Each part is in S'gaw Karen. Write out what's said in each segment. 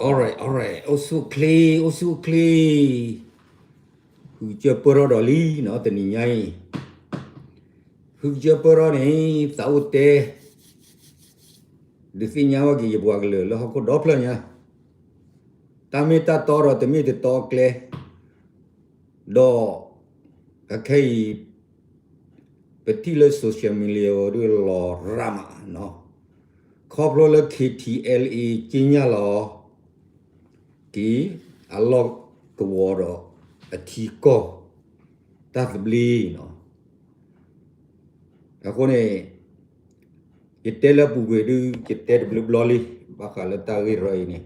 Alright, alright, အိၣ်ဆူၣ်အိၣ်ချ့, အိၣ်ဆူၣ်အိၣ်ချ့, ဃုကစၢၢ်ပၢၢ်ထီၣ်ဒီးလံနီၤ တနံၤညါအံၤ, ဃုကစၢၢ်ပၢၢ်ထီၣ်န့ၣ် သးအိၣ်တဲ ဒုးသ့ၣ်ညါဝဲက့ၤယပှၤကလုာ်လၢဟီၣ်ခိၣ်ဒီဖျၢၣ်ညါ, တၢ်မ့ၢ်တၢ်တီဒီးတမ့ၢ်တတီအကျဲ, ဒီး အခဲအံၤ ပထံၣ်လၢ social media ဒုးလီၤရၣ်မးနီၤ, ခီဖျိလၢ KTLA က့ညၣ်လီၤ က့ၤ အလီၢ်ကဝီၤဒီးအထံကီၢ် တၢ်သဘျ့နီၤ, အဃိန့ၣ် ယတဲလၢအပူၤကွံာ်ဒုး ယတဲတဘျီဘျီလံ ဘၣ်ဃးလၢတၢ်ဂ့ၢ်ရၢအံၤန့ၣ်,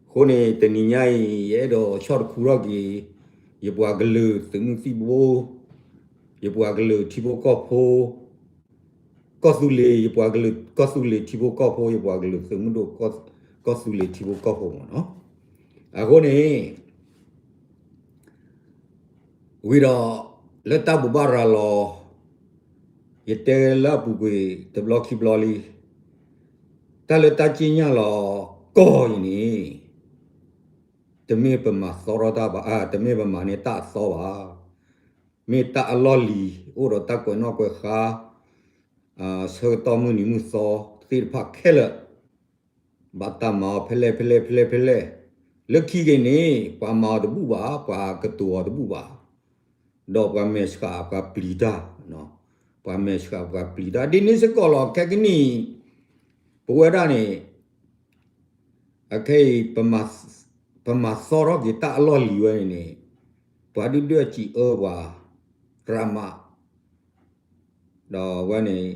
အဃိန့ၣ် တနံၤညါအံၤ ယအဲၣ်ဒိးဆီၣ်တခူထီၣ်က့ၤ ယပှၤကလုာ်သုးမုၢ်သံၣ်ဘိ, ယပှၤကလုာ်ထံဖိကီၢ်ဖိ ကီၢ်သူလ့ၤ ယပှၤကလုာ်ကီၢ်သူလ့ၤထံဖိကီၢ်ဖိ ယပှၤကလုာ်သုးမုၢ်ဒိၣ် ကီၢ်သူလ့ၤထံဖိကီၢ်ဖိမ့ၢ်နီၤ, အဃိန့ၣ် ဝံၤဒီး လၢတၢ်ဘိးဘၣ်ရၤလီၤ ယတဲလၢအပူၤကွံာ်တဘျီခံဘျီလံ, တၢ်လၢတၢ်က့ညၣ်လီၤကီၢ်အံၤန့ၣ် တမ့ၢ်ပမၤသီထီၣ်တၢ်ဘၣ်, တမ့ၢ်ပမၤန့ၢ်တၢ်အသီဘၣ်, မ့ၢ်တၢ်အလီၢ်လံၤ အိၣ်ဒီးတၢ်ကွဲးနီၣ်ကွဲးဃါ ဆၢကတီၢ်မုၢ်နံၤမုၢ်သီသ့ၣ်တဖၣ်ခဲလၢာ် ဘၣ်တၢ်မၤအီၤဖဲလဲၣ်ဖဲလဲၣ်ဖဲလဲၣ်ဖဲလဲၣ်, လၢခံက့ၤန့ၣ် ပှၤမၤအီၤတဘူၣ်ဘၣ် ပှၤကတိၤအီၤတဘူၣ်ဘၣ်, ဒီးပှၤမဲာ်ဆှးပှၤပျံၤတၢ်, ပှၤမဲာ်ဆှးပှၤပျံၤတၢ် ဒ်န့ၣ်စ့ၢ်ကီးလီၤ ခဲကနံၣ် ပဝဲဒၣ်န့ၣ် အခဲအံၤ ပမၤသီထီၣ်က့ၤတၢ်အလီၢ်လံၤဝဲန့ၣ်န့ၣ် ပှၤဒုၣ်ဒွဲၣ်စံးအၢပှၤ ရးမး ဒီးဝဲန့ၣ်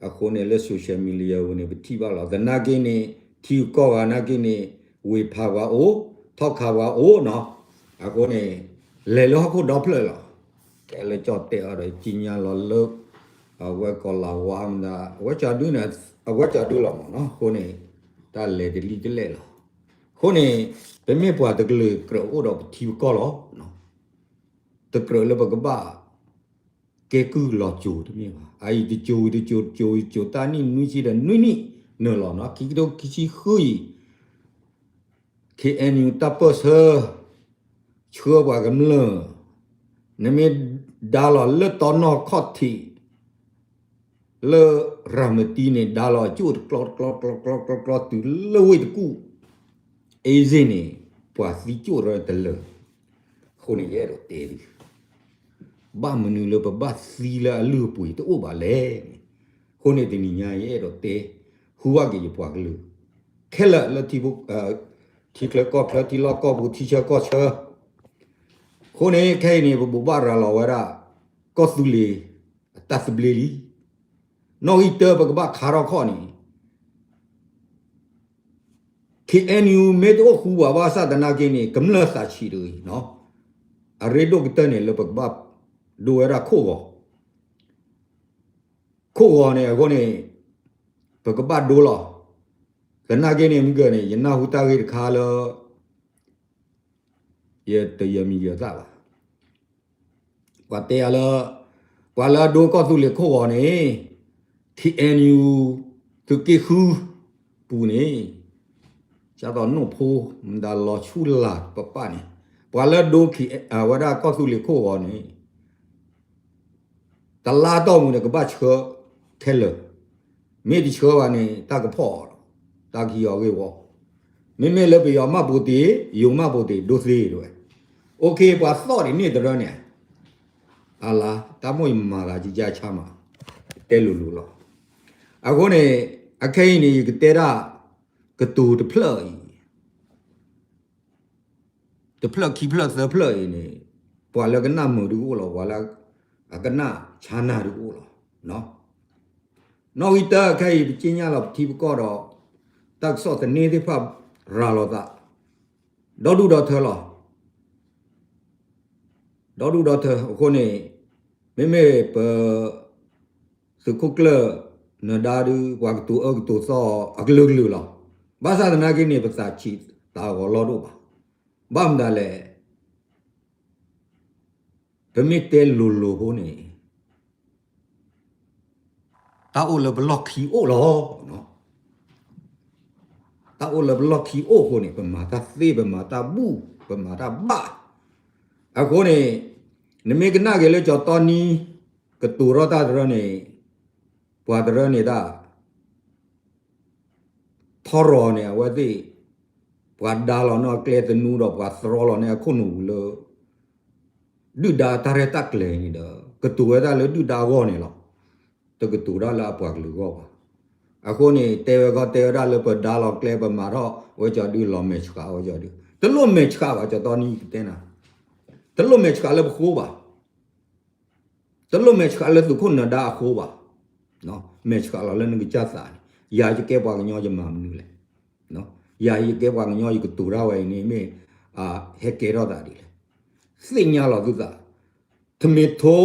အဃိန့ၣ်လၢ social media ပူၤန့ၣ် ပထံၣ်ဘၣ်လီၤ. သနာ်က့န့ၣ် ထံဂုၤကီၢ်ဂၤနာ်က့န့ၣ် ဝ့ၤဖးပှၤအိၣ်, ထီၣ်ခးပှၤအိၣ်နီၤ. အဃိန့ၣ် လဲၤလၢဟီၣ်ခိၣ်ဒီဖျၢၣ်လီၤ. တဲလၢကၠီၣ်တဲၣ်အီၤဒီး က့ညါလီၤလၢ အဝဲကီၤလၤဝါမတၤ အဝဲကၠီဒုန့ၣ် အဝဲကၠီဒုလီၤမးနီၤ. အဃိန့ၣ် တၢ်လဲၤတလံၣ်တလဲၣ်လီၤ. အဃိန့ၣ် ပမ့ၢ်ပှၤတကလုာ်ကြၢးအိၣ်ဒီးပထံပကီၢ်လီၤ. တကြၢးလၢပကဘၣ် ကဲကုၢ်လီၤစိၤတမ့ၢ်ဘၣ်. အအံၤတစိၤဝံၤတစိၤ တစိၤဝံၤတစိၤ တၢ်နံၣ်နွံဆံဒီးနွံနံၣ်နုာ်လီၤနီၤ. ခံကထိခံဆံဃုအံၤ KNU တၢ်ပၢၢ်ဆၢ ဆှၢပှၤကမျၢၢ်, နမ့ၢ်ဒါလီၤလၢတီနီၢ်ခီၣ်ထံး လၢရၤမတံန့ၣ် ဒါလီၤအကၠိၣ်တကျီတကျီတကျီတကျီတကျီ တုၤလၢဝ့ၢ်တကူၣ် အ့စ့ၣ်န့ၣ် ပှၤသံကၠိၣ်ရၢတလၢာ်. အဃိန့ၣ် ယအဲၣ်ဒိးတဲဒုး ဘၣ်မနုၤလၢပဘၣ်သံလၢအလုၢ်အပှ့ၤတအိၣ်ဘၣ်လဲၣ်န့ၣ်. အဃိန့ၣ် တနံၤညါယအဲၣ်ဒိးတဲ ဟူဘၣ်က့ၤယပှၤကလုာ် ခဲလၢာ်လၢ ထံချၢကီၢ်ချၢ ထံလီၢ်ကီၢ်ပူၤ ထံဆၢကီၢ်ဆၢ. အဃိန့ၣ် ခဲအံၤန့ၣ် ပဘိးဘၣ်ရၤလီၤဝဲဒၣ် ကီၢ်သူလ့ၤ အတၢ်သဘျ့လံ. နီၣ်ဂံၢ်တၢ ပကဘၣ်ခါထီၣ်ခီၣ်န့ၣ် KNU မ့ၢ်တအိၣ်ဃူဘၣ်ဘၣ်ဆၣ်သနာ်က့န့ၣ် ကမျၢၢ်သးဆံးတဂ့ၤနီၤ. အရ့ဒိၣ်ကတၢၢ်န့ၣ်လၢပကဘၣ်ဒိဝဲဒၣ်ခိၣ်ဂီၤ, ခိၣ်ဂီၤန့ၣ်အဃိန့ၣ် ပကဘၣ်ဒိလီၤ. သနာ်က့န့ၣ် မုၢ်ကၢန့ၣ် ယနၢ်ဟူတၢ်ဂ့ၢ်တခါလၢ ယတယၢၤမံၤယၢၤသၣ်ဘၣ်. ပှၤတဲယၤလၢ ပှၤလၢအဒိကီၢ်သူလ့ၤခိၣ်ဂီၤန့ၣ် KNU သုးက့ဃုပူၤန့ၣ် ကၢ်သိးနိၣ်ဖိ မတၤလီၤဆူၣ်လၢ်ပပၣ်န့ၣ် ပှၤလၢအဒိ အဝဲဒၣ်ကီၢ်သူလ့ၤခိၣ်ဂီၤန့ၣ် တလါတီၢ်မူန့ၣ် ကဘၣ်ဆှၢခဲလၢာ်, မ့ၢ်တဆှၢဘၣ်န့ၣ် တၢ်ကဖီၣ်အီၤလီၤ, တၢ်ကဟံးအီၤဂ့ၢ်ဝီ, မ့မ့ၢ်လၢပယီၤမၢ်ပိာ်တ့ၢ် ယိၤမၢ်ပိာ်တ့ၢ် ဒိသ့တဝဲ, အိၣ်ခ့ ပှၤသီၣ်ဒံးန့ၣ်တရၢန့ၣ်, အလါ တၢ်မိၣ်ယမၤသးကကဆါမး, တဲလိၤလိၤလီၤ. အဃိန့ၣ် အခဲအံၤန့ၣ် ယကတဲဒၣ် ကတိၤတဖျၢၣ်အံၤ တဖျၢၣ်ခံဖျၢၣ်သၢဖျၢၣ်အံၤန့ၣ် ပှၤလၢကနၣ်မုာ်ဒုကအိၣ်လီၤ, ပှၤလၢအကနၣ်ဆါနၢ်ဒုကအိၣ်လီၤ. နီၣ်ဂံၢ်တၢ ခဲအံၤ ပက့ညါလီၤပထံပကီၢ်ဒီး တၢ်ကစီၣ်သန့သ့ၣ်တဖၣ်ရၤလီၤသး ဒီဒူၣ်ဒီထၢလီၤ. ဒီဒူၣ်ဒီထၢအဃိန့ၣ် မ့မ့ၢ်ပ သုးခိၣ်ကျၢၢ် နၢၤဒါဒု ပှၤကတိၤအၢကတိၤသီအကလုာ်ကလုာ်လီၤ. ဘၣ်ဆၣ်သနာ်က့န့ၣ် ပသးဆံးသးဂီၤလီၢ်ဒိၣ်ဘၣ်. ဘၣ်မတၤလဲၣ် ပမ့ၢ်တဲလိၤလိၤဖိန့ၣ် တၢ်အိၣ်လၢပလီၢ်ခံအိၣ်လီၤ. တၢ်အိၣ်လၢပလီၢ်ခံအိၣ်အဃိန့ၣ် ပမၤတၢ်သ့ ပမၤတၢ်ဘူၣ် ပမၤတၢ်ဘၣ်. အဃိန့ၣ် နမ့ၢ်ကနၣ်က့ၤလၢကၠီတီနံ ကတိၤထီၣ်တၢ်တရၢန့ၣ် ပှၤတရၢန့ၣ်တၢ် ထီရီၤန့ၣ် အဝဲသ့ၣ် ပှၤဒါလီၤန့ၢ်အကျဲသနူဒီး ပှၤသရီလီၤန့ၢ်အခိၣ်နူာ်ပူၤလၢ ဒုၣ်ဒါတၢ်ရဲၣ်တၢ်ကျဲၤန့ၣ်ဒီး ကတိၤဝဲဒၣ်လၢဒုၣ်ဒါအဂီၢ်န့ၣ်လီၤ. တကတိၤဒၣ်လၢအပှၤကလုာ်အဂီၢ်ဘၣ်. အဃိန့ၣ် တဲဝဲခီတဲဝဲဒၣ်လၢပဒါလီၤကျဲ ပမၤထီၣ်ဝဲကၠီဒု လီၤမဲာ်ဆှးဝဲကၠီဒု တလိၣ်မဲာ်ဆှးဘၣ် ကၠီတီနံ ယကတဲနၤ, တလိၣ်မဲာ်ဆှးလၢပဃိဘၣ်. တလိၣ်မဲာ်ဆှးလၢသုးခိၣ်နၢၤဒါအဃိဘၣ်. မဲာ်ဆှးလီၤလၢနကစၢ်သးန့ၣ် ယၤယကဲပှၤကညီယမၤမနုၤလဲၣ်. ယၤယကဲပှၤကညီယကတိၤတၢ်ဝဲအံၤန့ၣ် မ့ၢ်ဟဲကဲထီၣ်သးဒ်လဲၣ်. သ့ၣ်ညါလီၤသုသး, ထမ့ၢ်ထိ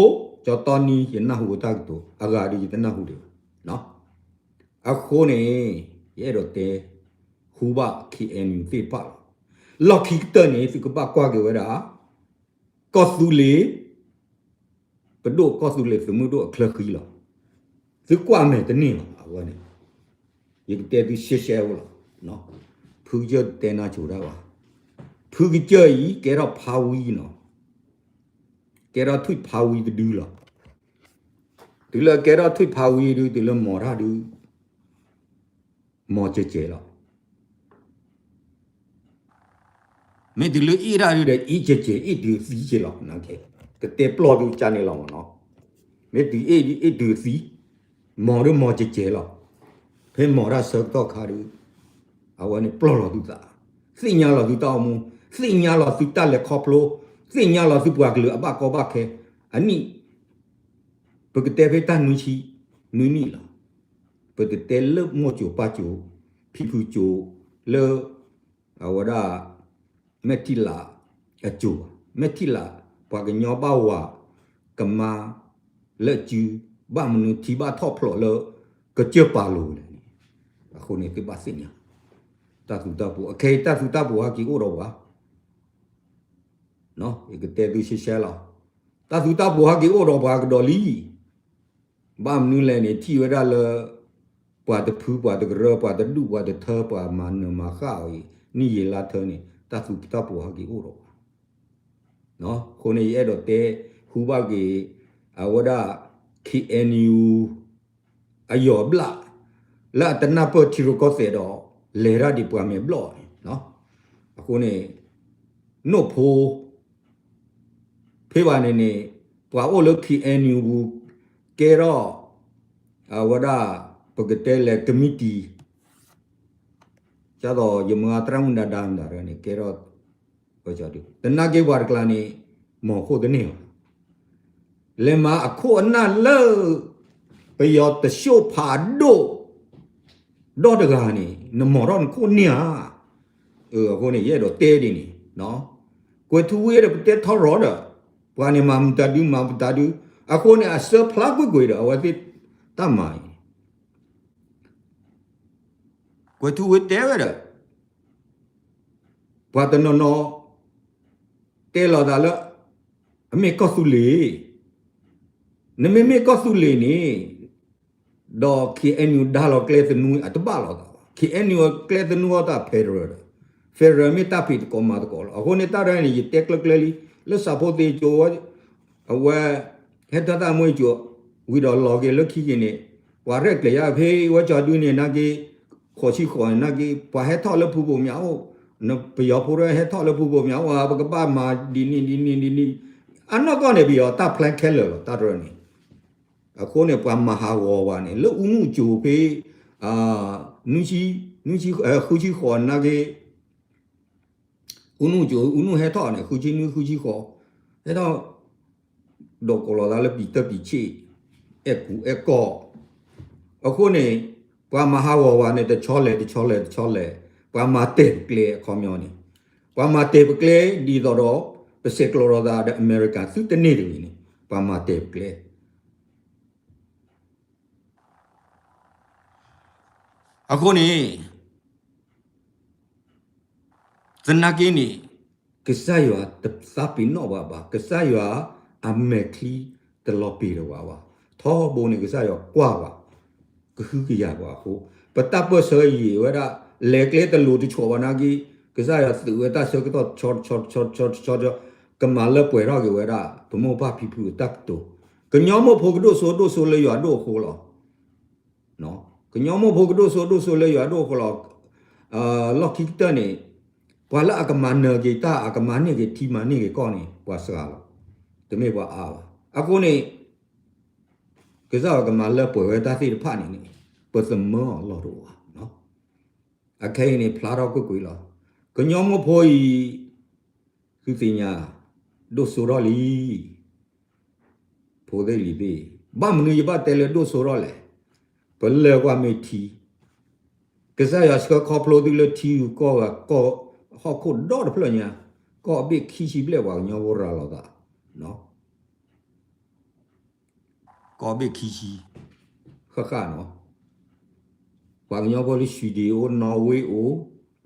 ကၠီတီနံ ယနၢ်ဟူအတၢ်ကတိၤ အဂၤဒုးယတနၢ်ဟူဒံးဘၣ်. အဃိန့ၣ် ယအဲၣ်ဒိးတဲ ဟူဘၣ် KNU သ့ၣ်တဖၣ်လီၤ. လီၢ်ခံကတၢၢ်န့ၣ် သုကဘၣ်ကွၢ်က့ၤဝဲဒၣ် ကီၢ်သူလ့ၤ ပဒိၣ်ကီၢ်သူလ့ၤသုးမုၢ်ဒိၣ်အချၢဃံလီၤ. သုကွၢ်မဲာ်တန့ၢ်လီၤ အဝဲန့ၣ်. ယကတဲသုရှဲရှဲအိၣ်လီၤ. ဖုကစၢၢ်တတဲနါဆိတၢ်ဘၣ်. ဖုကစၢၢ်အံၤ ကဲထီၣ်ဖးဝံနီၤ, ကဲထီၣ်ထွံၣ်ဖးဝံတဒုလီၤ. တုၤလၢကဲထီၣ်ထွံၣ်ဖးဝံဒု တုၤလၢမီၤတၢ်ဒု မီၤစဲးစဲးလီၤ. မ့ၢ်တုၤလၢအ့ၣ်တၢ်ဒုဒီး အ့ၣ်စဲးစဲး အ့ၣ်တုၤသံက့လီၤ. ကတဲပျီၢ်ဒုကန့ၣ်လီၤမနီၤ. မ့ၢ်တုၤအ့ၣ်ဒု အ့ၣ်တုၤသံ, မီၤဒုမီၤစဲးစဲးလီၤ. ဖဲမီၤတၢ်ဆၢကတီၢ်ခါဒု အဝဲန့ၣ်ပျီၢ်လီၤသုသး, သ့ၣ်ညါလီၤသုတၢ်အိၣ်မူ, သ့ၣ်ညါလီၤသုတၢ်လဲၤခီဖျိ, သ့ၣ်ညါလီၤသုပှၤကလုာ်အဘၣ်ကီဘၣ်ခဲ, အနံၣ် ပကတဲဖဲတၢ်နွံဆံ နွံနံၣ်လီၤ. ပတတဲလၢမိၢ်စိၤပၢ်စိၤ ဖံဖုစိၤ လၢ အဝဲဒၣ် မဲာ်ထံလးအစိၤဘၣ်. မဲာ်ထံလး ပှၤကညီဘၣ်ဝၤကမါလၢအစု ဘၣ်မနုၤထံဘၣ်ထီၣ်ဖျိးလၢကစၢၢ်ပာ်လိၤလဲၣ်န့ၣ်, အဃိန့ၣ်သုဘၣ်သ့ၣ်ညါ တၢ်သူတၢ်ပှိၤ အခဲအံၤတၢ်သူတၢ်ပှိၤဟဲက့ၤအိၣ်ဒီးပှၤ ယကတဲသုရှဲရှဲလီၤ. တၢ်သူတၢ်ပှိၤဟဲက့ၤအိၣ်ဒီးပှၤကဒီးလံ. ဘၣ်မနုၤလဲၣ်န့ၣ် ထံၣ်ဝဲဒၣ်လၢ ပှၤတဖု ပှၤတကရၢ ပှၤတဒူၣ် ပှၤတထၢ ပှၤမၤနၢၤမၤဃၣ်အီၤအံၤ နံၣ်ယံာ်လါထၢန့ၣ် တၢ်သူတၢ်ပှိၤဟဲက့ၤအိၣ်ဒီးပှၤ အဃိန့ၣ် ယအဲၣ်ဒိးတဲ ဟူဘၣ်က့ၤ အဝဲဒၣ် KNU အယီၢ်အဘျၣ် လၢအတနၢ်ပၢၢ်ထံရူၢ်ကီၢ်သဲးဒီး လဲၤတၢ်ဒ်ပှၤမဲာ်ဘျီၣ်န့ၣ်, အဃိန့ၣ် နိၣ်ဖိ ဖဲဘၣ်န့ၣ်န့ၣ် ပှၤအိၣ်လၢ KNU ပူၤ ကဲထီၣ် အဝဲဒၣ် ပကတဲလဲၤကမံးတံာ် ဒ်သိးယမၤသရၣ်မုၣ်ဒါဒါမတၤတဂၤန့ၣ် ကဲထီၣ် တနာ်က့ပှၤတကျါန့ၣ် မီၤခိၣ်တန့ၢ်ဘၣ်. လဲၤမၤအခိၣ်အနၢ်လၢ ပယီၤတၡိၣ်ဖးဒိၣ် ဒီတဂၤန့ၣ် နမီၤထီၣ်နခိၣ်န့ၢ်ဧါ. အဃိန့ၣ် ယအဲၣ်ဒိးတဲဒ်န့ၣ်, ကွဲၤထူဝ့ဒီးပတဲထီရီၤဒီး ပှၤန့ၣ်မၤမတၤဒု မၤမတၤဒု, အဃိန့ၣ် အစၢဖျါကွ့ၢ်ကွ့ၢ်ဒီး အဝဲသ့ၣ်တၢ်မၤအံၤ ကွဲၤထူဝ့တဲဝဲဒီး ပှၤတနီၤနီၤ တဲလီၤသးလၢ အမ့ၢ်ကီၢ်သူလ့ၤ, နမ့မ့ၢ်ကီၢ်သူလ့ၤန့ၣ် ဒီး KNU ဒါလီၤကျဲသနူအတဘၣ်လိာ်သးဘၣ်. KNU ကျဲသနူအီၤတၢ် federal ဒီး federal မ့ၢ်တၢ်ဖံးသကိးမၤသကိးလီၤ. အဃိန့ၣ် တၢ်ရဲၣ်န့ၣ် ယတဲကျၢၤကျၢၤလံ လၢဆၣ်ဖိသ့ၣ်ကၠိ အဝဲ ဟဲထီၣ်တၢ်မွဲကၠိ ဝံၤဒီးလီၤက့ၤလၢခံက့ၤန့ၣ် ပှၤရဲၣ်ကျဲၤယါဖဲဝဲကၠီဒုန့ၣ် နာ်က့ ဃိးဆံဃိးန့ၣ် နာ်က့ ပှၤဟဲထီၣ်လၢဖုဘိၣ်မၠးအိၣ်, ပယီၤဖိရဲၣ်ဟဲထီၣ်လၢဖုဘိၣ်မၠးအိၣ် ပကဘၣ်မၤဒ်န့ၣ်ဒ်န့ၣ်ဒ်န့ၣ်, အနီၢ်ကီၢ်န့ၣ် ပယီၤတၢ် plan ခဲလၢာ်လီၤ တၢ်တရၢန့ၣ်. အဃိန့ၣ် ပှၤမၤဟးဂီၤဝဲန့ၣ် လၢအူနူၢ်ကၠိဖဲ နွံဆံ ဃုဆံဃိးနာ်က့ အူနူၢ်ကၠိ အူနူၢ်ဟဲထီၣ်န့ၣ် ဃုဆံနွံဃုဆံဃိး ဟဲထီၣ် ဒီးကိးလီၤသးလၢပံၤတၢၢ်ပံၤဆ့ၣ် အဲၣ်ကူအဲၣ်ကီၢ်. အဃိန့ၣ် ပှၤမၤဟးဂီၤဝဲန့ၣ် တဆီလဲၣ် တဆီလဲၣ် တဆီလဲၣ် ပှၤမၤတဲာ်ပကျဲအခီပညီန့ၣ် ပှၤမၤတဲာ်ပကျဲဒ်သိးဒီး ပဆဲးကျိးလိာ်သးဒီးအမဲရကၤသုတန့ၢ်တဂ့ၤန့ၣ် ပှၤမၤတဲာ်ပကျဲ အဃိန့ၣ် သနာ်က့န့ၣ် ကစၢ်ယွၤတသးပ့ၤနီၣ်ဘၣ်ဘၣ်, ကစၢ်ယွၤအမဲာ်ချံတလီၤပ့ၤလၢၤဘၣ်ဘၣ်. ထီဘိန့ၣ် ကစၢ်ယွၤကွၢ်ဘၣ် ကဟုကယာ်ပှၤအဃိ ပတၢ်ပၢၢ်ဆၢယံာ်ဝဲဒၣ် လဲၤကျဲတလိၤတဆီၣ်ဘၣ်နာ်က့, ကစၢ်ယွၤသုးဝဲတၢ်ဆၢကတီၢ်တဆီတဆီတဆီတဆီတဆီတဆီ, ကမၤလၢပှဲၤထီၣ်က့ၤဝဲဒၣ် ပမိၢ်ပၢ်ဖံဖုအတၢ်ကတိၤ, ကညီမိၢ်ဖိကဒိၣ်စိဒိၣ်စိလၢယွၤဒိၣ်အဃိလီၤ. ကညီမိၢ်ဖိကဒိၣ်စိဒိၣ်စိလၢယွၤဒိၣ်အဃိလီၤ. လီၢ်ခံကတၢၢ်န့ၣ် ပှၤလၢအကမၤနၢၤက့ၤတၢ် အကမၤန့ၢ်က့ၤထံမၤန့ၢ်က့ၤကီၢ်န့ၣ် ပှၤစှၤလီၤ, တမ့ၢ်ပှၤအါဘၣ်. အဃိန့ၣ် ကစၢ်ယွၤကမၤလၢပှဲၤဝဲတၢ်သ့ၣ်တဖၣ်န့ၣ်န့ၣ် ပသမၢအီၤလီၢ်တအိၣ်ဘၣ်. အခဲအံၤန့ၣ် ဖျါထီၣ်ကွ့ၢ်ကွ့ၢ်လီၤ. ကညီမိၢ်ဖိအံၤ သုသ့ၣ်ညါ ဒိၣ်စိထီၣ်လံ. ဖိသ့ၣ်လံၤသ့ၣ်, ဘၣ်မနုၤယဘၣ်တဲလၢဒိၣ်စိထီၣ်လဲၣ်. ပလၢကွၢ်မ့ၢ်ထံ, ကစၢ်ယွၤဆှၢခီဖျိသုလၢထံဂုၤကီၢ်ဂၤ ကီၢ်ဟီၣ်ခိၣ်ဒီတဖျၢၣ်ညါ, ကီၢ်ဘ့ၣ်ခံဆံဘျဲၣ် ပှၤကညီဖိရၤလီၤသး ကီၢ်ဘ့ၣ်ခံဆံ ဃၣ်ဃၣ်နီၤ, ပှၤကညီဖိလၢ Sweden အိၣ် Norway အိၣ်,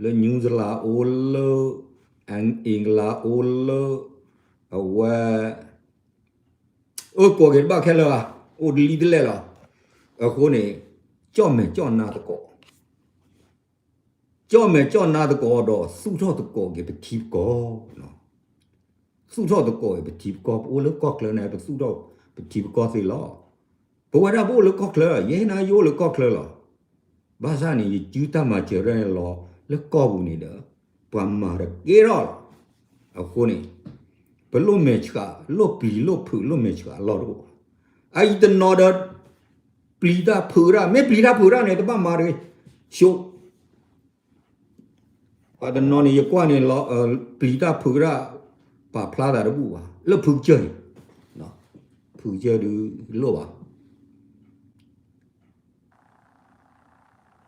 လၢ New Zealand အိၣ်, လၢ England အိၣ်, လၢ အဝဲ အၢ ကိးက့ၤတဘၣ်ခဲလၢာ်ဘၣ်, အိၣ်တလံတလဲၢ်လီၤ. အဃိန့ၣ် ကၠီၣ်မဲာ်ကၠီၣ်နါသကိး, ကၠီၣ်မဲာ်ကၠီၣ်နါသကိးဒီး သူၣ်ထီၣ်သကိးက့ၤပထံပကီၢ် သူၣ်ထီၣ်သကိးအံၤပထံပကီၢ်, ပအိၣ်လၢကီၢ်ချၢန့ၣ် ပသူၣ်ထီၣ်ပထံပကီၢ်သ့လီၤ. ပဝဲဒၣ်ပအိၣ်လၢကီၢ်ချၢ, ယဲန့ၣ်ယအိၣ်လၢကီၢ်ချၢလီၤ. ဘၣ်ဆၣ်န့ၣ် ယစုတၢ်မၤစၢၤရဲၣ်န့ၣ်လီၤ လၢကီၢ်ပူၤန့ၣ်ဒီး ပှၤမၤတကဲထီၣ်လီၤ. အဃိန့ၣ် ပလိၣ်မဲာ်ဆှး, လိၣ်ပျံၤလိၣ်ဖုးလိၣ်မဲာ်ဆှးအလီၢ်တအိၣ်ဘၣ်. အအံၤတနီၤဒီး ပျံၤတၢ်ဖုးတၢ်, မ့ၢ်ပျံၤတၢ်ဖုးတၢ်န့ၣ် တဘၣ်မၤတဂ့ၤ, ဆိ ပှၤတနီၤန့ၣ် ယကွၢ်န့ၣ်လီၤ, ပျံၤတၢ်ဖုးတၢ် ပာ်ဖျါသးတဘူၣ်ဘၣ် လၢဖုကစၢၢ်အံၤ, ဖုကစၢၢ်ဒုးလိၣ်ဘၣ်,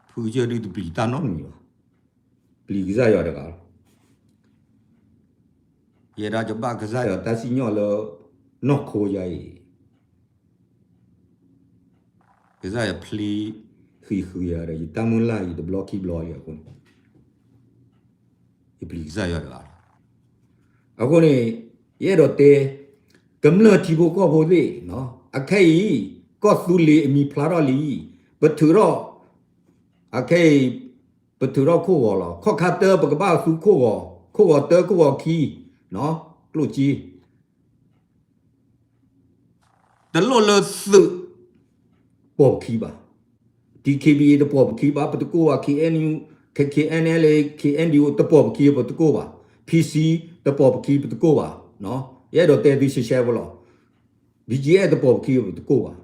ဖုကစၢၢ်ဒုးတပျံၤတၢ်နီတမံၤဘၣ်, ပျံၤကစၢ်ယွၤတဂၤလီၤ. ယဲဒၣ်ယဘၣ်ကစၢ်ယွၤတၢ်စံၣ်ညီၣ်လၢ နီၢ်ခိယၤအံၤ ကစၢ်ယွၤဖျ့ဃံးဃုာ်ယၤဒီး ယတၢ်မုၢ်လၢ်အံၤတဘျီခံဘျီလံအဃိန့ၣ် ယပျံၤကစၢ်ယွၤတဂၤလီၤ. အဃိန့ၣ် ယအဲၣ်ဒိးတဲ ကမျၢၢ်ထံဖိကီၢ်ဖိသ့ၣ်, အခဲအံၤ ကီၢ်သူလ့ၤအမံၤဖျါထီၣ်လံ, ပထုးထီၣ်, အခဲအံၤ ပထုးထီၣ်ခိၣ်ဂီၤလီၤ. ခီၣ်ခါတၢပကဘၣ်သူခိၣ်ဂီၤ, ခိၣ်ဂီၤတၢခိၣ်ဂီၤခံ, ကျိၣ်စ့ တလိၣ်လၢသုးပိာ်ပခံဘၣ်, DKBA တပိာ်ပခံဘၣ် ပတကိၢ်ဘၣ်, KNU, KNLA, KNDO တပိာ်ပခံပတကိၢ်ဘၣ်, PC တပိာ်ပခံ ပတကိၢ်ဘၣ်, ယအဲၣ်ဒိးတဲသုရှဲရှဲဖိလီၤ. BGF တပိာ်ပခံပတကိၢ်ဘၣ်,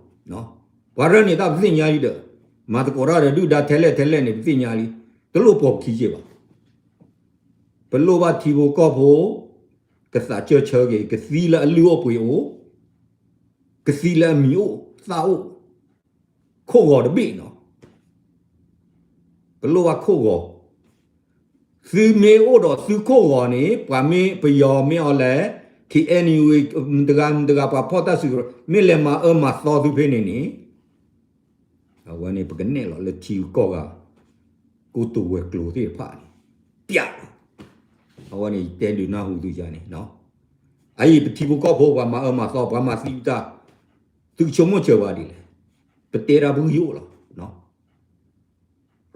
ပှၤရၢန့ၣ်တၢ်ပသ့ၣ်ညါလံဒီး မၤသကိးတၢ်ဒီးဒုၣ်ဒါထဲလဲၣ်ထဲလဲၣ်န့ၣ် ပသ့ၣ်ညါလံ, တလိၣ်ပိာ်ပခံက့ဘၣ်. ပလိၣ်ဘၣ်ထံဖိကီၢ်ဖိ ကသးကၢၢ်ဆၢက့ၤ ကသံလၢအလုၢ်အိၣ်ပှ့ၤအိၣ်, ကသံလၢအမံၤအိၣ်သၣ်အိၣ်, ခိၣ်ဂီၤတဘ့ၣ်နီၤ, ပလိၣ်ဘၣ်ခိၣ်ဂီၤ, သုမ့ၢ်အိၣ်ဒီးသုခိၣ်ဂီၤန့ၣ် ပှၤမ့ၢ်ပယီၤမ့ၢ်အီၤလဲၣ်, KNU မတဂၤမတဂၤ ပှၤဖီၣ်တၢ်စုကဝဲၤ မ့ၢ်လဲၤမၤအၢမၤသီသုဖဲန့ၣ်န့ၣ် အဝဲန့ၣ် ပကနဲၣ်လီၤလၢထံဂုၤကီၢ်ဂၤ ကိတိာ်ဝဲၤကျိၤသ့ၣ်တဖၣ်န့ၣ် ပျးလီၤ. အဝဲန့ၣ် ယတဲဒုးနၢ်ဟူသုယၤန့ၣ်, အအံၤပထံဖိကီၢ်ဖိ ပှၤမၤအၢမၤသီ ပှၤမၤသံပတၢ်, သုကဆိကမိၣ်စၢၤပှၤဒ်လဲၣ်, ပတဲတၢ်ပဂံၢ်ယိၣ်လီၤ.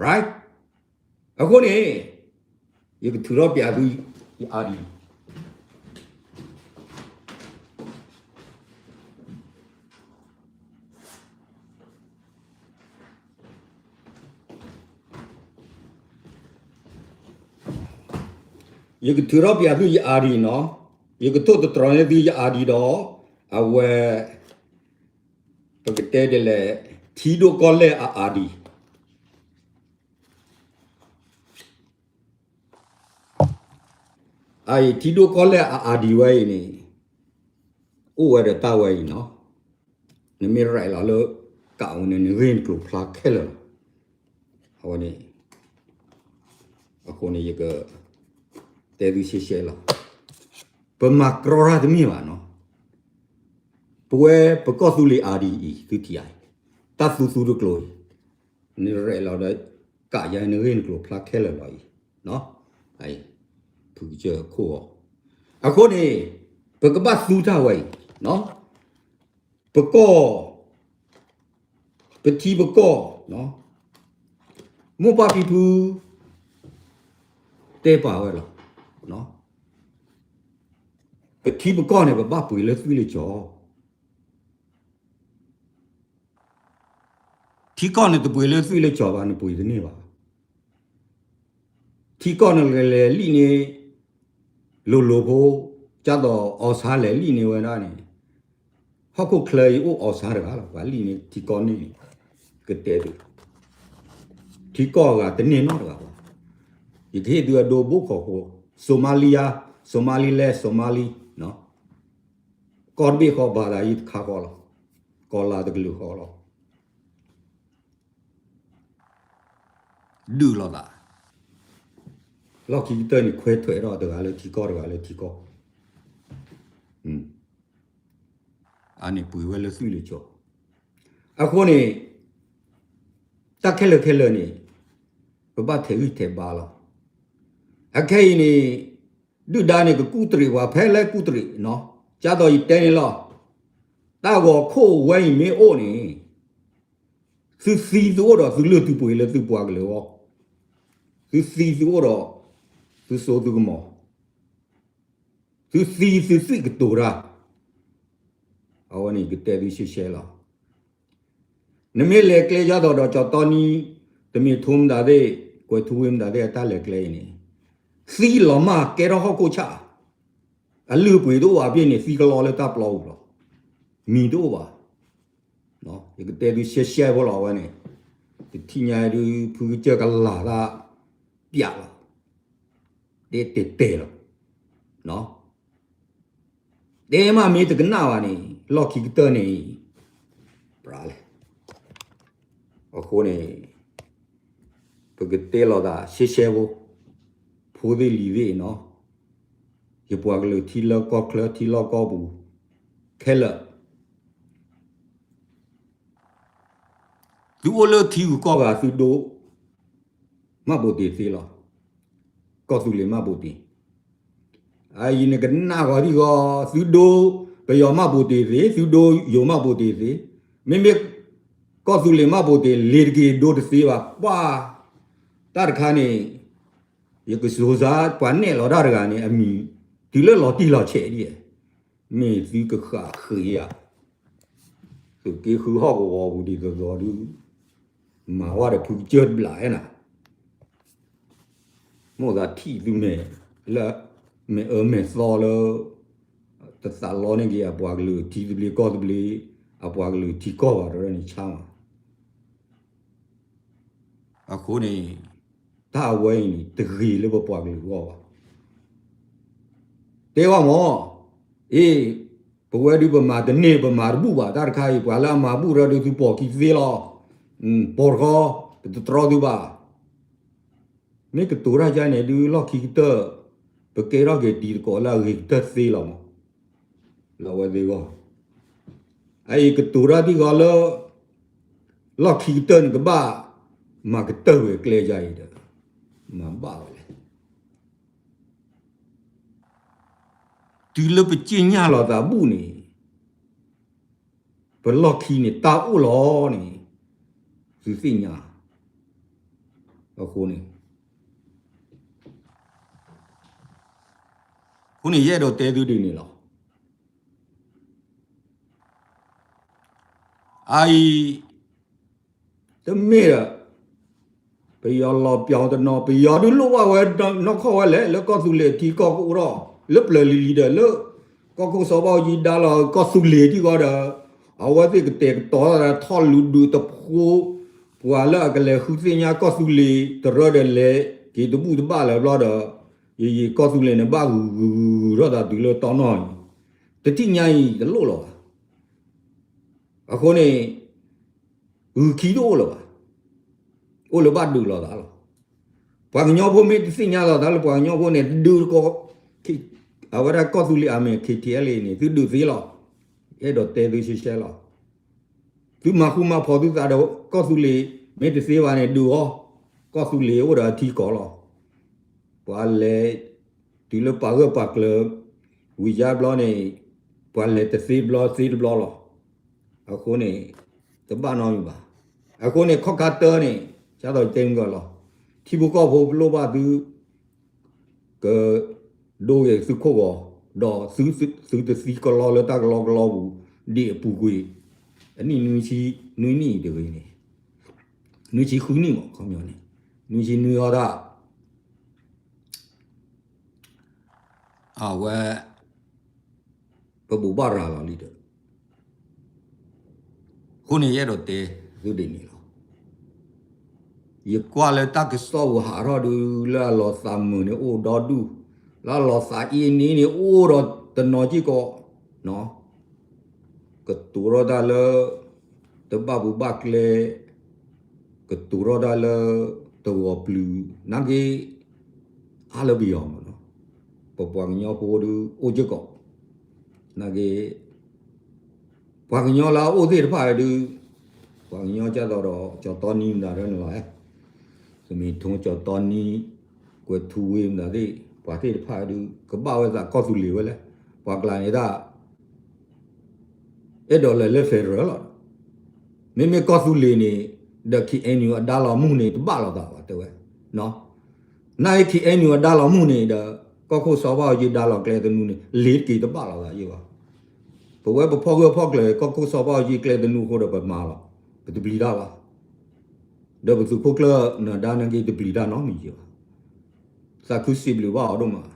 Right? အဃိန့ၣ် ယကထုးထီၣ်ပျးသု ယ ID ယကထုးထီၣ်ပျးသုယ ID နီၤ, ယကထိၣ်သတြီၤန့ၢ်သုယ ID ဒီး အဝဲ ပကတဲဒ်လဲၣ်, ထံဒိၣ်ကီၢ်လဲၢ်အ ID အံၤ ထံဒိၣ်ကီၢ်လဲၢ်အ ID ဝဲအံၤန့ၣ် အိၣ်ဝဲဒီးတၢ်ဝဲအံၤနီၤ, နမ့ၢ် write လီၤလၢကးဝဲန့ၣ် နဂ့ၢ်နကျိၤဖျါခဲလၢာ်လီၤ. အဝဲန့ၣ် အဃိန့ၣ် ယကတဲသုရှဲရှဲလီၤ. ပမၤကြီတၢ်တမ့ၢ်ဘၣ်နီၤ, ပဝဲပကီၢ်သူလ့ၤ ID အံၤ သုထံၣ်အံၤ တၢ်သူသူတကျိၤအံၤ နရဲၣ်လီၤဒီး ကးယါနဂ့ၢ်နကျိၤဖျါခဲလၢာ်လီၤအံၤ, ဖုကစၢၢ်ခိၣ်ဂီၤ, အဃိန့ၣ် ပကဘၣ်သူတၢ်ဝဲအံၤ, ပကီၢ်, ပထံပကီၢ်, မိၢ်ပၢ်ဖံဖု, တဲပာ်ဝဲလီၤ. ပထံပကီၢ်န့ၣ် ပဘၣ်ပှ့ၤလၢသွံၣ်လၢကၠီၤ. ထံကီၢ်န့ၣ်တပှ့ၤလၢသွံၣ်လၢကၠီၤဘၣ်, နပှ့ၤတန့ၢ်ဘၣ်. ထံကီၢ်န့ၣ်လဲၤလံၣ်န့ၢ် လိၤလိၤဖိ, ကၢ်သိး အီၣ်ဆါလဲၤလံၣ်န့ၢ်ဝဲဒၣ်န့ၣ်, ဟီၣ်ခိၣ်ချၢအံၤအိၣ်အီၣ်ဆါတဂၤလီၤ, ပှၤလံၣ်န့ၢ်ထံကီၢ်န့ၣ်န့ၣ်, ကတဲသု, ထံကီၢ်အဂၤတန့ၢ်နီတဂၤဘၣ်. ယကဟ့ၣ်သုအဒိဘိၣ်ခိၣ်ဖိ, စိၤမါလံယါ, စိၤမါလံလဲၣ်, စိၤမါလံ, ကီၢ်တဘ့ၣ်ဃီဘၣ်သးယံၤတခါဃီလီၤ, ကီၢ်လၤတကလုာ်ဃီလီၤ. ဒုးလိာ်သး, လီၢ်ခံကတၢၢ်န့ၣ် ခွဲးထွဲးထီၣ်တဂၤလၢထံကီၢ် တဂၤလၢထံကီၢ်, အန့ၣ်ပှ့ၤဝဲလၢသွံၣ်လၢကၠီၤ. အဃိန့ၣ် တၢ်ခဲလၢာ်ခဲလၢာ်န့ၣ် ပဘၣ်ထဲးဂံၢ်ထဲးဘါလီၤ. အခဲအံၤန့ၣ် ဒုၣ်ဒါန့ၣ် ကကူၣ်တရံးပှၤဖဲလဲၣ်ကူၣ်တရံးနီၤ, ကၢ်သိးယတဲန့ၣ်လီၤ. တၢ်ဂီၤခိၣ်ဝဲအံၤမ့ၢ်အိၣ်န့ၣ် သုသံသုအိၣ်ဒီးသုလုၢ်သုပှ့ၤလၢသုပှၤကလုာ်အဂီၢ်, သုသံသုအိၣ်ဒီးသုစိသုကမီၤ, သုသံသုသွံၣ်ကတိၤတၢ်, အဝဲန့ၣ်ကတဲသုရှဲရှဲလီၤ. နမ့ၢ်လဲၤကျဲယါသိးဒီးကၠီၤတီနံ, တမ့ၢ်ထိမတၤသ့ၣ်, ကွဲးထူဝ့မတၤသ့ၣ်အတၢ်လဲၤကျဲအံၤန့ၣ်, သံလီၤမၢ်ကဲထီၣ်ဟီၣ်ခိၣ်ဆၣ်, အလုၢ်အပှ့ၤတအိၣ်ဘၣ်အပျ့ၢ်န့ၣ် သံကလီလၢတၢ်ပျီပူၤလီၤ. မံၤတအိၣ်ဘၣ်. ယကတဲသုရှဲရှဲဖိလီၤဝဲန့ၣ်, တထံၣ်ညါဒုး ဖုကစၢၢ်ကလၤတၢ်ပျးလီၤ, တဲတဲတဲလီၤ. တဲမးမ့ၢ်တကနၣ်ဘၣ်န့ၣ် လီၢ်ခံကတၢၢ်န့ၣ် ပြးလဲၣ်. အဃိန့ၣ် ပကတဲလီၤသးရှဲရှဲဖိ, ဖိသ့ၣ်လံၤသ့ၣ်နီၤ, ယပှၤကလုာ်ထံလၢကီၢ်ချၢ ထံလီၢ်ကီၢ်ပူၤခဲလၢာ်, သုအိၣ်လၢထံဂုၤကီၢ်ဂၤ သုဒိ မှတ်ပုံတင်သ့လီၤ. ကီၢ်သူလ့ၤ မှတ်ပုံတင်, အအံၤနကနၣ်ဂီၤဒံဂီၤ, သုဒိ ပယီၤ မှတ်ပုံတင်သ့, သုဒိယိၤ မှတ်ပုံတင်သ့, မ့မ့ၢ်ကီၢ်သူလ့ၤ မှတ်ပုံတင် လ့ၤတက့ၤဒိတသ့ဘၣ်, ပှၤ တၢ်တခါန့ၣ် ယကစိၤစါပှၤနဲၣ်လီၤတၢ်တဂၤန့ၣ် အမံၤတုၤလၢလီၤတံၢ်လီၤဆဲးဒ်, မ့ၢ်သုကဃၣ်ဃ့ဧါ, သုးက့ဃုဟီၣ်ကဝီၤပူၤဒ်သိးသိးဒုး, မၤဝဲဒီးဖုကစၢၢ်တဘျီဧါနၤ, မိၣ်သးထံၣ်သုမဲာ်လၢ မဲာ်အၢမဲာ်သီလၢ တသးလီန့ၢ်က့ၤအပှၤကလုာ်ထံသဘျ့ကီၢ်သဘျ့, အပှၤကလုာ်ထံကီၢ်ဘၣ်တရၢန့ၣ်ဆါမး. အဃိန့ၣ် တၢ်အဝဲအံၤန့ၣ် တဂ့ၤလၢပပှၤကလုာ်အဂီၢ်ဘၣ်. တဲဝဲမး, အ့, ပဝဲဒုးပမၤတန့ၢ် ပမၤတဘူၣ်ဘၣ်, တၢ်တခါအံၤ ပှၤလၢအမၤဘူၣ်ရၢဒုးသုပိာ်ခံသ့လီၤ, ပိာ်တခီ, ပတတြီသုဘၣ်. မ့ၢ်ကတိၤတၢ်ယါန့ၣ်ဒုး လီၢ်ခံကတၢၢ် ပကဲထီၣ်က့ၤတံၤသကိးလၢအဂ့ၤကတၢၢ်သ့လီၤမး, လၢအဝဲသ့ၣ်အဂီၢ်, အအံၤကတိၤတၢ်ဒ်ဂီၤလၢ လီၢ်ခံကတၢၢ်န့ၣ်ကဘၣ်မၤကတၢၢ်ဝဲကျဲယါအံၤဒီး မၤဘၣ်ဝဲလဲၣ်. တုၤလၢပစ့ၣ်ညါလီၤသးဘူၣ်န့ၣ် ပလီၢ်ခံန့ၣ် တၢ်အိၣ်လီၤန့ၣ် သုသ့ၣ်ညါ. အဃိန့ၣ်, အဃိန့ၣ် ယအဲၣ်ဒိးတဲသုဒ်န့ၣ်လီၤ. အအံၤ တမ့ၢ်ဒီး ပယီၤလီၤပျီတနီၤ, ပယီၤဒုးလိၣ်ဘၣ်ဝဲနီၢ်ခီၣ်ဝဲလဲၣ် လၢကီၢ်သူလ့ၤထံကီၢ်ကအိၣ်ထီၣ် လၢပျၢၤလံၤလံၤဒီး လၢကီၢ်ခိၣ်စီၤဘၣ်အူကၠံဒါလီၤ ကီၢ်သူလ့ၤထံကီၢ်ဒီး အဝဲသ့ၣ်ကတဲာ်ကတီၤထီၣ်ထီၣ်လူၤဒုးတဖိ ပှၤလၢအကလဲၤဃုသ့ၣ်ညါကီၢ်သူလ့ၤတရၢဒီးလဲၤက့ၤတဘူၣ်တဘၣ်လၢၤဘျီဒီး ယယံာ်ကီၢ်သူလ့ၤန့ၣ် ဘၣ်ဂုၤဂုၤဂုၤဂုၤထီၣ်သးတုၤလၢတီနီၢ်အံၤ, တထံၣ်ညါအံၤတလိၣ်လီၤဘၣ်. အဃိန့ၣ် ဂုာ်ခံတအိၣ်လၢၤဘၣ်. အိၣ်လၢဘၣ်ဒုးလိာ်သးလီၤ. ပှၤကညီဖိမ့ၢ်တသ့ၣ်ညါလီၤသးလၢပှၤကညီဖိန့ၣ် ဒုးတကိး အဝဲဒၣ်ကီၢ်သူလ့ၤအမ့ၢ် ခ့ထံအဲလ့န့ၣ် သုဒုးသ့လီၤ. အဲၣ်ဒိးတဲသုရှဲရှဲလီၤ. သုမၤဃူမၤဖိးသုသးဒီးကီၢ်သူလ့ၤ မ့ၢ်တသ့ဘၣ်န့ၣ် ဒုးအီၤ, ကီၢ်သူလ့ၤအိၣ်ဒီးအထံကီၢ်လီၤ. ပှၤလဲၤတုၤလၢပာ်ဂၢၢ်ပာ်ကျၢၤ ဝံၤယါဘျီန့ၣ် ပှၤလဲၤတသ့ဘျီသ့တဘျီလီၤ. အဃိန့ၣ် တဘၣ်နီတမံၤဘၣ်. အဃိန့ၣ် ခီၣ်ခါတၢန့ၣ် ကၢ်သိးတဲမုၢ်ဂၢၢ်လီၤ. ထံဖိကီၢ်ဖိပလိၣ်ဘၣ်သု ကဒိဂ့ၤသုခိၣ်ဂီၤ, ဒီးသုတသံကလီလၢတၢ်ကလီကလီပူၤ ဒ်အပူၤကွံာ် အနံၣ်နွံဆံနွံနံၣ်တဂ့ၤန့ၣ်, နွံဆံဃုနံၣ်မး ခီပညီန့ၣ်, နွံဆံနွံအီၤဒၣ် အဝဲ ပဘိးဘၣ်ရၤလီၤလံဒီး, အဃိန့ၣ် ယအဲၣ်ဒိးတဲသုဒ်န့ၣ်လီၤ. ယကွၢ်လၢတၢ်ကစီၣ်ပူၤဟးထီၣ်ဒုး လၢအလီၤသးမုာ်န့ၣ်အိၣ်ဒီဒူၣ်, လၢအလီၤသးအ့န့န့ၣ်အိၣ်ဒီးတနီၤစ့ၢ်ကီး, ကတိၤထီၣ်တၢ်လၢ တဘၣ်ပူၤဘၣ်ကျဲ, ကတိၤထီၣ်တၢ်လၢ တဂီၤပျုၤ, နာ်က့ အါလၢပယီၤမးနီၤ, ပပှၤကညီဖိဒုးအိၣ်စ့ၢ်ကီး, နာ်က့ ပှၤကညီလၢအအိၣ်သ့ၣ်တဖၣ်ဒုး, ပှၤကညီကၢ်သိးဒီး ကၠီၤတီနံမတၤဒၣ်န့ၣ်လီၤ, သမံထိကၠီၤတီနံ, ကွဲးထူဝ့မတၤသ့ၣ်, ပှၤသ့ၣ်တဖၣ်ဒုး ကဘၣ်ဝဲသးကီၢ်သူလ့ၤဝဲလဲၣ်, ပှၤကျါန့ၣ်ဒၣ် အဲၣ်ဒိးလဲၤလၢ federal လီၤ. မ့မ့ၢ်ကီၢ်သူလ့ၤန့ၣ် ဒီး KNU အဒါလီၤမုၢ်န့ၣ် တဘၣ်လိာ်သးဘၣ် တဲဝဲ, နာ်က့ KNU အဒါလီၤမုၢ်န့ၣ်ဒီး ကီၢ်ခိၣ်စီၤဘၣ်အူကၠံဒါလီၤကျဲသနူန့ၣ် လ့ၤတက့ၤတဘၣ်လိာ်သးယ့ၢ်ဘၣ်. ပဝဲပဖီၣ်ဂၢၢ်ဖီၣ်ကျၢၤ ကီၢ်ခိၣ်စီၤဘၣ်အူကၠံကျဲသနူအဃိဒီးပမၤလီၤ, ပတပျံၤတၢ်ဘၣ်. ဒီးပသုးခိၣ်ကျၢၢ်နၢၤဒါနာ်က့ တပျံၤတၢ်နီတမံၤယ့ၢ်ဘၣ်. သးခုစံးဘျုးဘၣ်အီၤဒိၣ်မး,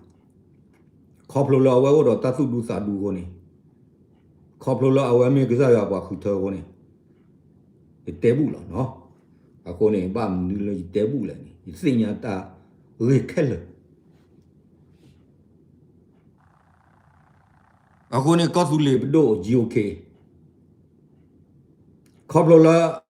ခီဖျိလၢအဝဲအိၣ်ဒီးတၢ်သူၣ်ဒူသးဒူအဃိန့ၣ်, ခီဖျိလၢအဝဲမ့ၢ်ကစၢ်ယွၤပှၤဃုထၢအဃိန့ၣ်, ယတဲဘူၣ်လီၤနီၤ. အဃိန့ၣ် ဘၣ်မနုၤလၢယတဲဘူၣ်လဲၣ်န့ၣ် ယသ့ၣ်ညါတၢ်ဂ့ၢ်ခဲလၢာ်. အဃိန့ၣ် ကီၢ်သူလ့ၤပဒိၣ် GOK ခီဖျိလၢ